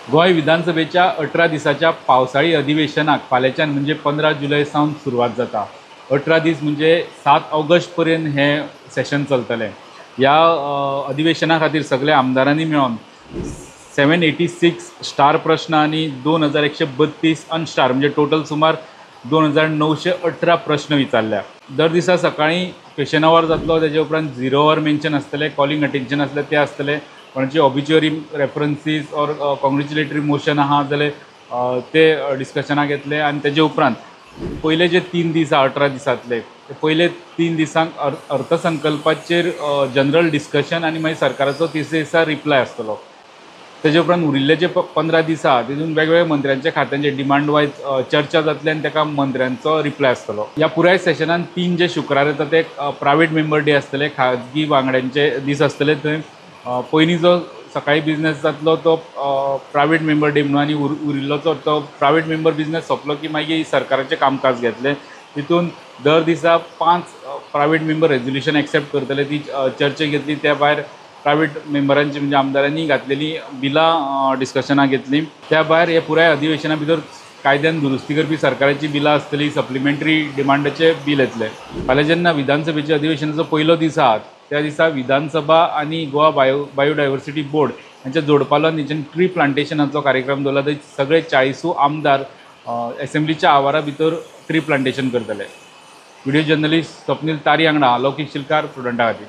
गोंय विधानसभेच्या 18 दिसाच्या पावसाळी अधिवेशनाक फाल्यांच्यान म्हणजे 15 जुलय सावन सुरवात जाता. 18 दीस म्हणजे 7 ऑगस्ट पर्यंत हें सेशन चलतलें. ह्या अधिवेशना खातीर सगल्या आमदारांनी मेळोन 786 स्टार प्रश्न आनी 2132 अनस्टार म्हणजे टोटल सुमार 2918 प्रश्न विचारल्या. दर दिसा सकाळीं क्वेश्चन our जातलो, तेजे उपरांत झिरो our mention आसतलें, कॉलिंग अटेन्शन आसलें तें आसतलें, कोणाची obituary references or congratulatory motion आहा जाल्यार ते डिस्कशनाक येतले. आनी तेजे उपरांत पयले जे 3 दीस आहा 18 दिसांतले ते पयले 3 दिसांक अर्थसंकल्पाचेर जनरल डिस्कशन आनी मागीर सरकाराचो तिसरे दिसा रिप्लाय आसतलो. तेजे उपरांत उरिल्ले जे 15 दीस आहा तितून वेगवेगळ्या मंत्र्यांच्या खात्यांचे डिमांड वायज चर्चा जातली आनी ताका मंत्र्यांचो रिप्लाय आसतलो. ह्या पुराय सेशनान 3 जे शुक्रार येता ते प्रायवेट मेंबर डे आसतले, खाजगी वांगड्यांचे दीस आसतले. थंय पयलीं जो सकाळीं बिजनेस जातलो तो प्रायवेट मेंबर डे म्हणून आनी उरिल्लो जो तो प्रायवेट मेंबर बिजनेस सोंपलो की मागीर सरकाराचें कामकाज घेतलें. तितून दर दिसा 5 प्रायवेट मेंबर रेजोल्युशन एक्सेप्ट करतले, ती चर्चा घेतली. त्या भायर प्रायवेट मेंबरांची म्हणजे आमदारांनी घातलेली बिलां डिस्कशनाक घेतली. त्या भायर हे पुराय अधिवेशना भितर कायद्यान दुरुस्ती करपी सरकाराची बिलां आसतली, सप्लिमेंटरी डिमांडाचे बील येतले. फाल्यां जेन्ना विधानसभेच्या अधिवेशनाचो पयलो दीस आहा त्या दिसा विधानसभा आनी गोवा बायोडायवर्सिटी बोर्ड हांच्या जोडपालवान तेंच्यानी ट्री प्लांटेशनाचो कार्यक्रम दवरला. थंय सगळे 40 आमदार एसेंब्लीच्या आवारा भितर ट्री प्लांटेशन करतले. व्हिडिओ जर्नलिस्ट स्वप्नील तारी हांगडा, लौकीक शिलकार, प्रुडंटा खातीर.